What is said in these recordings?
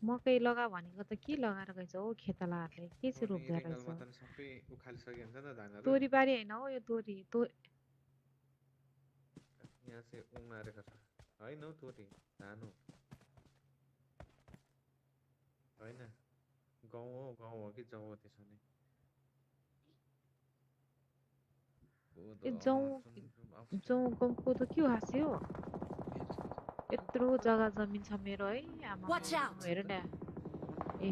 मकै लगा भनेको त के लगाएर गएछ हो खेतलाहरूले के चाहिँ अनि रोप्दै रहेछ रिङ्गलमा त सबै उखालिसक्यो हुन्छ नि त धानहरू तोरीबारी होइन हो यो तोरी यहाँ चाहिँ उमारेको छ होइन हौ तोरी धान हो होइन गहुँ हो कि जौ हो त्यसो भने कोदो ए जुन आउँछ जौ कोदो के हाँस्यो यत्रो पुरा जग्गा जमिन छ मेरो है आमा Watch out! हेर न ए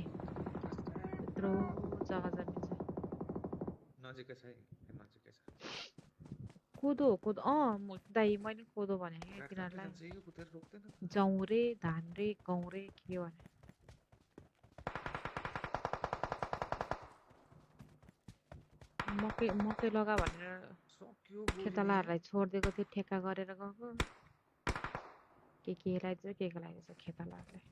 यत्रो जग्गा जमिन छ नजिकै छ है नजिकै छ कोदो कोदो दाइ मैले कोदो भने कि काठ काट्दै तिनीहरूलाई जान्छ यो कुदेर रोक्दैन त जौ रे धान रे गहुँ रे के भने मकै लगा भनेर सक्यो गोली नै खेतालाहरूलाई छोडिदिएको थियो ठेक्का गरेर गएको के लगाइदिन्छ के लगाइदिन्छ खेतालाहरूलाई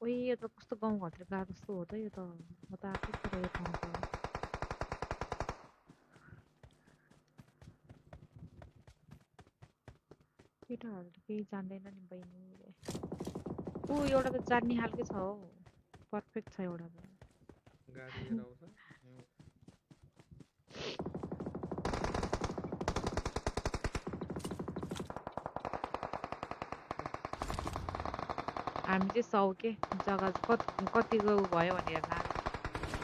ओइ यो त कस्तो गाउँघरतिर गएको जस्तो हो त यो त म त आएको थिएँ यो ठाउँ त केटाहरू त केही जान्दैन नि बहिनीले एउटा त जान्ने खालको छ हौ पर्फेक्ट छ एउटा त गाडी लिएर आउँछ हामी चाहिँ सौके जग्गा कतिको भयो भनेर